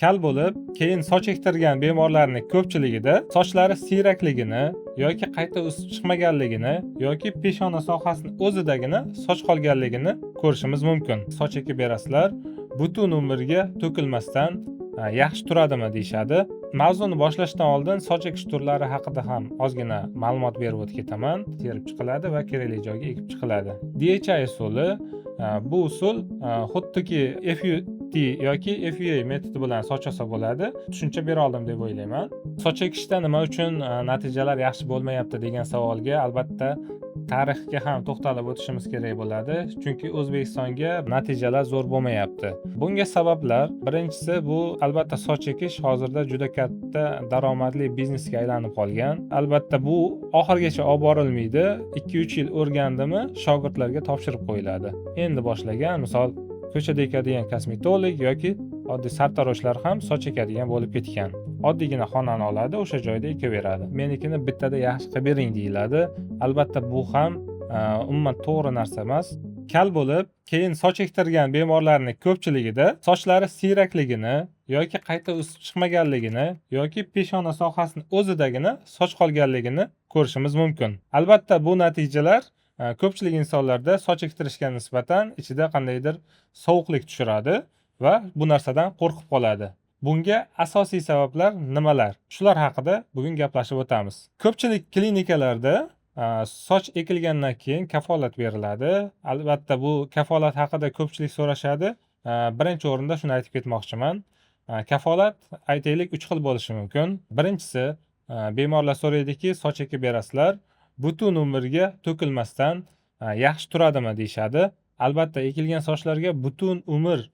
Kal bo'lib, keyin soch ektirgan bemorlarning ko'pchiligida sochlari siyrakligini yoki qayta o'sib chiqmaganligini yoki peshona sohasini o'zidagina soch qolganligini ko'rishimiz mumkin. Soch ekib berasizlar, butun umrga to'kilmasdan yaxshi turadimi deyishadi. Mavzuni boshlashdan oldin soch ekish turlari haqida ham ozgina ma'lumot berib o'tib ketaman. Terib chiqiladi va kerakli joyga ekib chiqiladi. DHI usuli, bu usul xuddiki FUT yoki FUA metodi bilan soch olsa bo'ladi. Tushuncha bera oldim deb o'ylayman. Soch ekishda nima uchun natijalar yaxshi bo'lmayapti degan savolga albatta tarixga ham to'xtalib o'tishimiz kerak bo'ladi. Chunki O'zbekistonga natijalar zo'r bo'lmayapti. Bunga sabablar, birinchisi, bu albatta soch ekish hozirda juda katta daromadli biznesga aylanib qolgan. Albatta bu oxirigacha olib borilmaydi. 2-3 yil o'rgandimi, shogirdlarga topshirib qo'yiladi. Endi boshlagan, misol, ko'chada ekadigan kosmetolog yoki oddiy sartaroshlar ham soch ekadigan bo'lib ketgan. Oddiygina xonani oladi, o'sha joyda ekaveradi. Menikini bittada yaxshi qilib bering deyiladi. Albatta bu ham umuman to'g'ri narsa emas. Kal bo'lib, keyin soch ektirgan bemorlarning ko'pchiligida sochlari siyrakligini yoki qayta o'sib chiqmaganligini yoki peshona sohasini o'zidagina soch qolganligini ko'rishimiz mumkin. Albatta bu natijalar ko'pchilik insonlarda soch ektirishga nisbatan ichida qandaydir sovuqlik tushiradi va bu narsadan qo'rqib qoladi. Bunga asosiy sabablar nimalar? Shular haqida bugun gaplashib o'tamiz. Ko'pchilik klinikalarda soch ekilgandan keyin kafolat beriladi. Albatta bu kafolat haqida ko'pchilik so'rashadi. Birinchi o'rinda shuni aytib ketmoqchiman. Kafolat, aytaylik, 3 xil bo'lishi mumkin. Birinchisi, bemorlar so'raydiki, soch ekib berasizlar, butun umrga to'kilmasdan yaxshi turadimi deyishadi. Albatta ekilgan sochlarga butun umr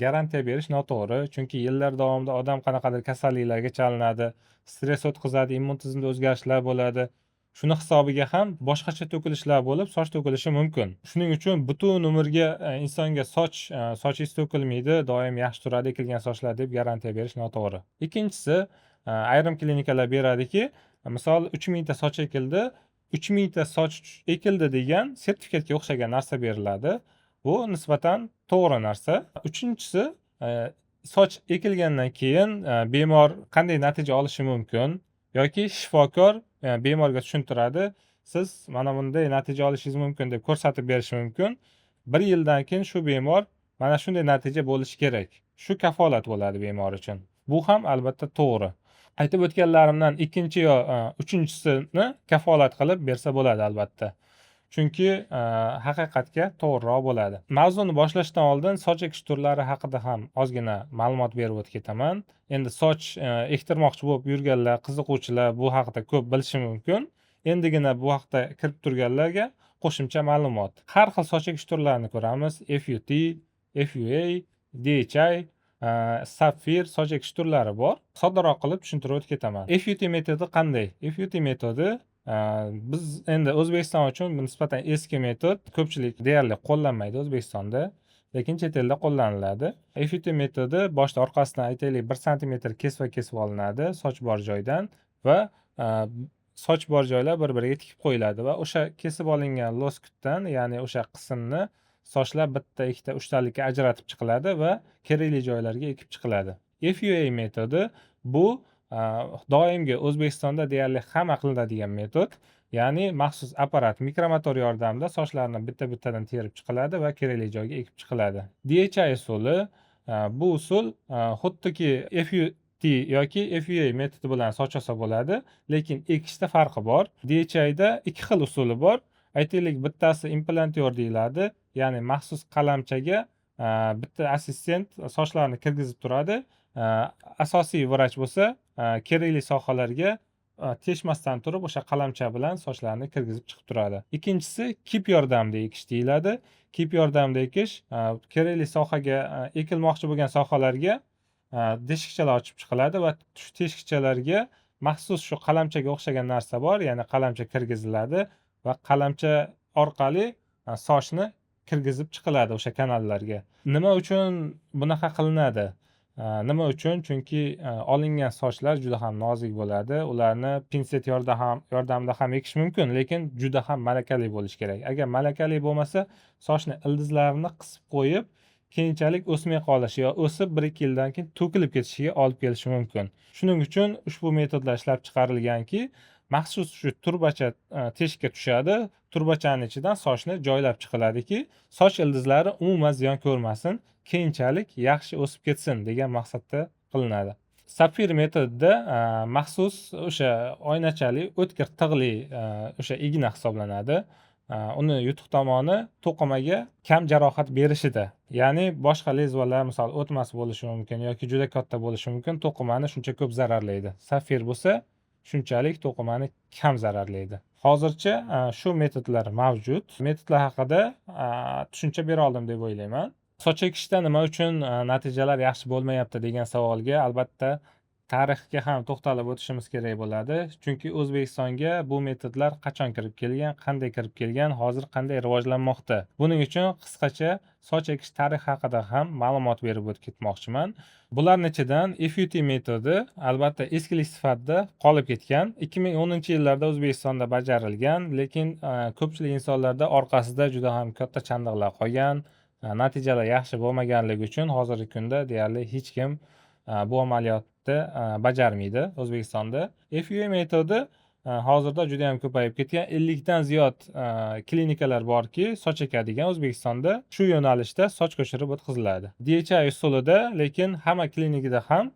garantiya berish noto'g'ri, chunki yillar davomida odam qanaqadir kasalliklarga chalinadi, stress o'tkazadi, immun tizimida o'zgarishlar bo'ladi. Shuni hisobiga ham boshqacha to'kilishlar bo'lib, soch to'kilishi mumkin. Shuning uchun butun umrga insonga sochingiz to'kilmaydi, doim yaxshi turadi ekilgan sochlar deb garantiya berish noto'g'ri. Ikkinchisi, ayrim klinikalar beradiki, misol, 3000 ta soch ekildi, 3000 ta soch ekildi degan sertifikatga o'xshagan narsa beriladi. Bu nisbatan to'g'ri narsa. Uchinchisi, soch ekilgandan keyin bemor qanday natija olishi mumkin yoki shifokor bemorga tushuntiradi. Siz mana bunday natija olishingiz mumkin deb ko'rsatib berishi mumkin. Bir yildan keyin shu bemor mana shunday natija bo'lishi kerak. Shu kafolat bo'ladi bemor uchun. Bu ham albatta to'g'ri. Aytib o'tganlarimdan ikkinchi yo uchinchisini kafolat qilib bersa bo'ladi albatta. Chunki haqiqatga to'g'riroq bo'ladi. Mavzuni boshlashdan oldin soch ekish turlari haqida ham ozgina ma'lumot berib o'tib ketaman. Endi soch ektirmoqchi bo'lib yurganlar, qiziquvchilar bu haqida ko'p bilishi mumkin. Endigina bu haqda kirib turganlarga qo'shimcha ma'lumot. Har xil soch ekish turlarini ko'ramiz. FUT, FUA, DHI, sapfir soch ekish turlari bor. Soddaroq qilib tushuntirib o'tib ketaman. FUT metodi qanday? FUT metodi biz endi O'zbekiston uchun nisbatan eski metod, ko'pchilik deyarli qo'llanmaydi O'zbekistonda, lekin chet elda qo'llaniladi. FUT metodi boshda orqasidan, aytaylik, 1 santimetr kesva kesib olinadi soch bor joydan va soch bor joylar bir-biriga tikib qo'yiladi va o'sha kesib olingan loskutdan, ya'ni o'sha qismni sochlar bitta, ikkita, uchtalikka ajratib chiqiladi va kerakli joylarga ekib chiqiladi. FUA metodi bu doimgi O'zbekistonda deyarli hamma qilinadigan metod. Ya'ni maxsus apparat, mikromotor yordamida sochlarni bitta-bittadan terib chiqiladi va kerakli joyga ekib chiqiladi. DHI usuli, bu usul xuddiki FUT yoki FUA metodi bilan soch olsa bo'ladi, lekin ekishda farqi bor. DHIda ikki xil usuli bor. Aytaylik, bittasi implantyor deyiladi, ya'ni maxsus qalamchaga bitta assistent sochlarni kirgizib turadi. Asosiy vrach bo'lsa kerakli sohalarga teshmasdan turib o'sha qalamcha bilan sochlarni kirgizib chiqib turadi. Ikkinchisi kip yordamida ekish deyiladi. Kip yordamida ekish kerakli sohaga, ekilmoqchi bo'lgan sohalarga teshikchalar ochib chiqiladi va shu teshikchalarga maxsus shu qalamchaga o'xshagan narsa bor, ya'ni qalamcha kirgiziladi va qalamcha orqali sochni kirgizib chiqiladi o'sha kanallarga. Nima uchun bunaqa qilinadi? Nima uchun? Chunki olingan sochlar juda ham nozik bo'ladi. Ularni pinset yordamida ham ekish mumkin, lekin juda ham malakali bo'lish kerak. Agar malakali bo'lmasa, sochni ildizlarini qisib qo'yib, keyinchalik o'smay qolishi yo o'sib 1-2 yildan keyin to'kilib ketishiga olib kelishi mumkin. Shuning uchun ushbu metodlar ishlab chiqarilganki, maxsus shu turbacha teshikka tushadi, turbachani ichidan sochni joylab chiqiladiki, soch ildizlari umuman ziyon ko'rmasin, keyinchalik yaxshi o'sib ketsin degan maqsadda qilinadi. Sapfir metodida maxsus o'sha oynachali o'tkir tig'li o'sha igna hisoblanadi. Uni yutuq tomoni to'qimaga kam jarohat berishida, ya'ni boshqa lezvalar misol o'tmas bo'lishi mumkin yoki juda katta bo'lishi mumkin, to'qimani shuncha ko'p zararlaydi. Sapfir bo'lsa shunchalik to'qimani kam zararlaydi. Hozircha shu metodlar mavjud. Metodlar haqida tushuncha bera oldim deb o'ylayman. Soch ekishda nima uchun natijalar yaxshi bo'lmayapti degan savolga albatta tarixga ham to'xtalib o'tishimiz kerak bo'ladi. Chunki O'zbekistonga bu metodlar qachon kirib kelgan, qanday kirib kelgan, hozir qanday rivojlanmoqda. Buning uchun qisqacha soch ekish tarixi haqida ham ma'lumot berib o'tib ketmoqchiman. Bularning ichidan FUT metodi albatta eskilik sifatida qolib ketgan. 2010-yillarda O'zbekistonda bajarilgan, lekin ko'pchilik insonlarda orqasida juda ham katta chandiqlar qolgan, natijalar yaxshi bo'lmaganligi uchun hozirgi kunda deyarli hech kim bu amaliyotni bajarmaydi O'zbekistonda. FUE metodi hozirda juda ham ko'payib ketgan. 50 dan ziyod klinikalar borki, soch ekadigan O'zbekistonda shu yo'nalishda soch ko'chirib o'tkaziladi. DHI usulida lekin hamma klinikada ham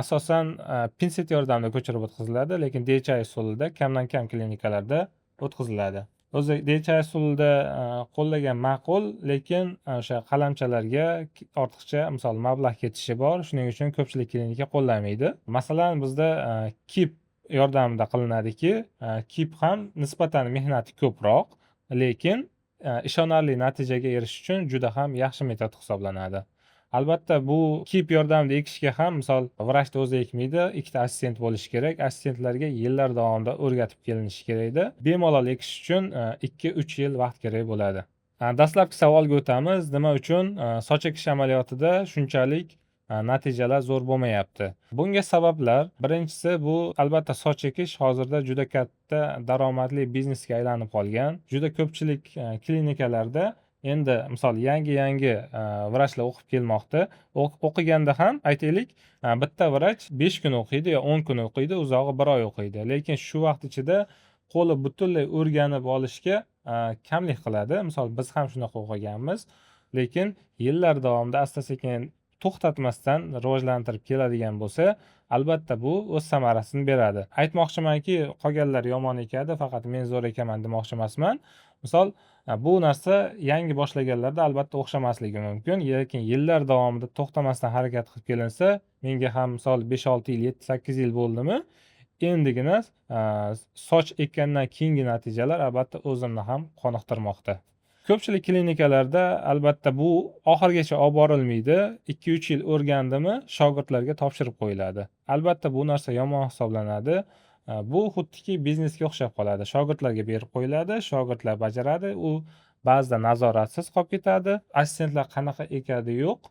asosan pinset yordamida ko'chirib o'tkaziladi, lekin DHI usulida kamdan kam klinikalarda o'tkaziladi. O'zi DHI usulida qo'llagan ma'qul, lekin o'sha qalamchalarga ortiqcha misol mablag' ketishi bor. Shuning uchun ko'pchilik klinika qo'llamaydi. Masalan, bizda KIP yordamida qilinadiki, KIP ham nisbatan mehnati ko'proq, lekin ishonarli natijaga erishish uchun juda ham yaxshi metod hisoblanadi. Albatta bu KIP yordamida ekishga ham misol vrachni o'zi ekmaydi, ikkita assistent bo'lishi kerak. Assistentlarga yillar davomida o'rgatib kelinishi kerakda. Bemalol ekish uchun 2-3 yil vaqt kerak bo'ladi. Dastlabki savolga o'tamiz. Nima uchun soch ekish amaliyotida shunchalik natijalar zo'r bo'lmayapti? Bunga sabablar, birinchisi bu albatta soch ekish hozirda juda katta daromadli biznesga aylanib qolgan. Juda ko'pchilik klinikalarda endi misol yangi-yangi vrachlar o'qib kelmoqda. O'qiganda ham aytaylik, bitta vrach 5 kun o'qiydi yo 10 kun o'qiydi, uzog'i 1 oy o'qiydi. Lekin shu vaqt ichida qo'li butunlay o'rganib olishga kamlik qiladi. Misol biz ham shunaqa o'qiganmiz. Lekin yillar davomida asta-sekin to'xtatmasdan rivojlantirib keladigan bo'lsa, albatta bu o'z samarasini beradi. Aytmoqchimanki, qolganlar yomon ekadi, faqat men zo'r ekaman demoqchi emasman. Misol bu narsa yangi boshlaganlarda albatta o'xshamasligi mumkin, lekin yillar davomida to'xtamasdan harakat qilib kelinsa, menga ham misol 5-6 yil, 7-8 yil bo'ldimi, endigina soch ekkandan keyingi natijalar albatta o'zimni ham qoniqtirmoqda. Ko'pchilik klinikalarda albatta bu oxirigacha olib borilmaydi. 2-3 yil o'rgandimi, shogirdlarga topshirib qo'yiladi. Albatta bu narsa yomon hisoblanadi. Bu xuddiki biznesga o'xshab qoladi. Shogirdlarga berib qo'yiladi, shogirdlar bajaradi. U ba'zida nazoratsiz qolib ketadi. Assistentlar qanaqa ekadi yo'q,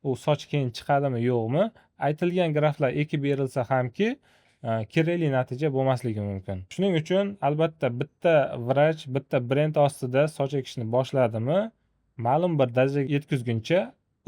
u soch keyin chiqadimi yo'qmi, aytilgan graflar ekib berilsa hamki, kerakli natija bo'lmasligi mumkin. Shuning uchun albatta bitta vrach, bitta brend ostida soch ekishni boshladimi, ma'lum bir darajaga yetkazguncha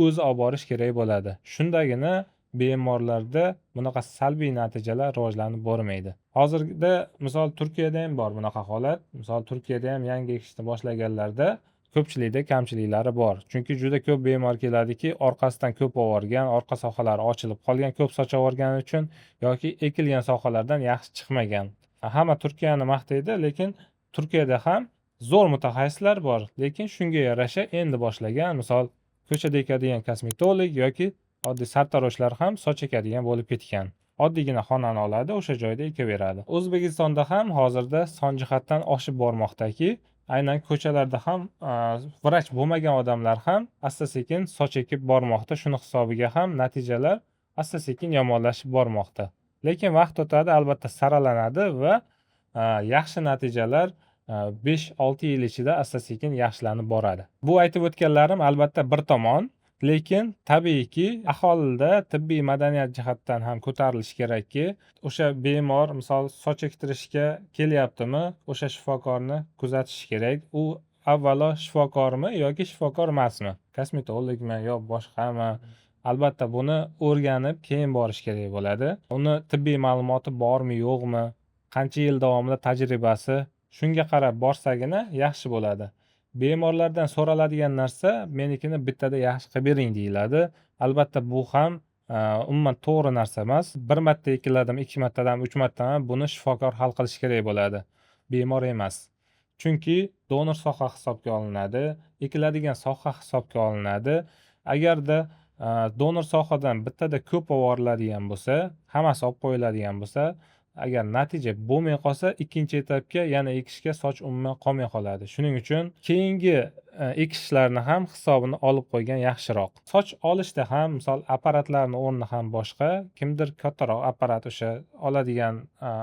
o'zi olib borish kerak bo'ladi. Shundagina bemorlarda bunaqa salbiy natijalar rivojlanib bormaydi. Hozirda misol Turkiyada ham bor bunaqa holat. Misol Turkiyada ham yangi ekishni boshlaganlarda ko'pchilikda kamchiliklari bor. Chunki juda ko'p bemor keladiki, orqasidan ko'p oborgan, orqa sohalari ochilib qolgan, ko'soch oborgani uchun yoki ekilgan sohalardan yaxshi chiqmagan. Hamma Turkiyani maqtaydi, lekin Turkiyada ham zo'r mutaxassislar bor, lekin shunga yarasha endi boshlagan, misol ko'chada ekadigan kosmetolog yoki oddiy sartaroshlar ham soch ekadigan bo'lib ketgan. Oddiygina xonani oladi, o'sha joyda ekaveradi. O'zbekistonda ham hozirda son jihatdan oshib bormoqdaki, aynan ko'chalarda ham vrach bo'lmagan odamlar ham asta-sekin soch ekib bormoqda. Shuni hisobiga ham natijalar asta-sekin yomonlashib bormoqda. Lekin vaqt o'tadi, albatta saralanadi va yaxshi natijalar 5-6 yil ichida asta-sekin yaxshilanib boradi. Bu aytib o'tganlarim albatta bir tomon, lekin tabiiyki aholida tibbiy madaniyat jihatdan ham ko'tarilishi kerakki, o'sha bemor misol soch ektirishga kelyaptimi, o'sha shifokorni kuzatish kerak. U avvalo shifokormi yoki shifokor emasmi? Kosmetologmi yo boshqami, albatta buni o'rganib keyin borish kerak bo'ladi. Uni tibbiy ma'lumoti bormi, yo'qmi, qancha yil davomida tajribasi, shunga qarab borsagina yaxshi bo'ladi. Bemorlardan so'raladigan narsa: "Menikini bittada yaxshi qilib bering", deyiladi. Albatta bu ham umuman to'g'ri narsa emas. Bir marta ekiladimi, ikki martadami, uch martami, buni shifokor hal qilishi kerak bo'ladi, bemor emas. Chunki donor soha hisobga olinadi, ekiladigan soha hisobga olinadi. Agarda donor sohadan bittada ko'p olib yuboriladigan bo'lsa, hammasi olib qo'yiladigan bo'lsa, agar natija bo'lmay qolsa, ikkinchi etapga yana ekishga soch umuman qolmay qoladi. Shuning uchun keyingi ekishlarni ham hisobini olib qo'ygan yaxshiroq. Soch olishda ham, misol, apparatlarni o'rni ham boshqa. Kimdir kattaroq apparat, o'sha oladigan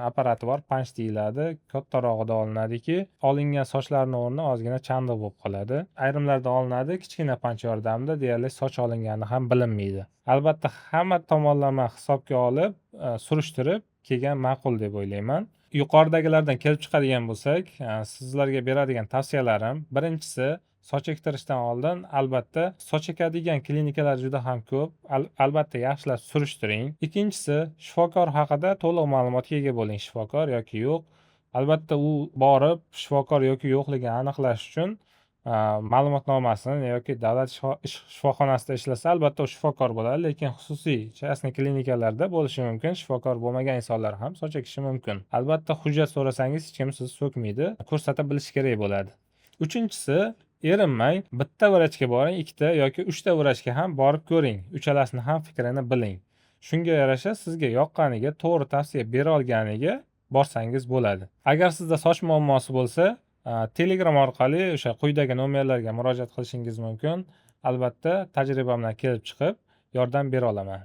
apparati bor, punch deyiladi, kattarog'ida olinadiki, olingan sochlarni o'rni ozgina chandiq bo'lib qoladi. Ayrimlarda olinadi kichkina punch yordamida, deyarli soch olingani ham bilinmaydi. Albatta hamma tomonlama hisobga olib, surishtirib kelgan ma'qul deb o'ylayman. Yuqoridagilardan kelib chiqadigan bo'lsak, sizlarga beradigan tavsiyalarim: birinchisi, soch ektirishdan oldin albatta soch ekadigan klinikalar juda ham ko'p, albatta yaxshilab surishtiring. Ikkinchisi, shifokor haqida to'liq ma'lumotga ega bo'ling, shifokor yoki yo'q. Albatta u borib shifokor yoki yo'qligini aniqlash uchun ma'lumotnomasini yoki davlat shifoxonasida ishlasa, albatta u shifokor bo'ladi, lekin xususiy, частный klinikalarda bo'lishi mumkin, shifokor bo'lmagan insonlar ham soch ekishi mumkin. Albatta hujjat so'rasangiz, hech kim sizni so'kmaydi, ko'rsata bilish kerak bo'ladi. Uchinchisi, erinmang, bitta vrachga boring, ikkita yoki uchta vrachga ham borib ko'ring, uchalasini ham fikrini biling. Shunga yarasha sizga yoqqaniga, to'g'ri tavsiya bera olganiga borsangiz bo'ladi. Agar sizda soch muammosi bo'lsa, Telegram orqali o'sha quyidagi nomerlarga murojaat qilishingiz mumkin. Albatta tajribamdan kelib chiqib yordam bera olaman.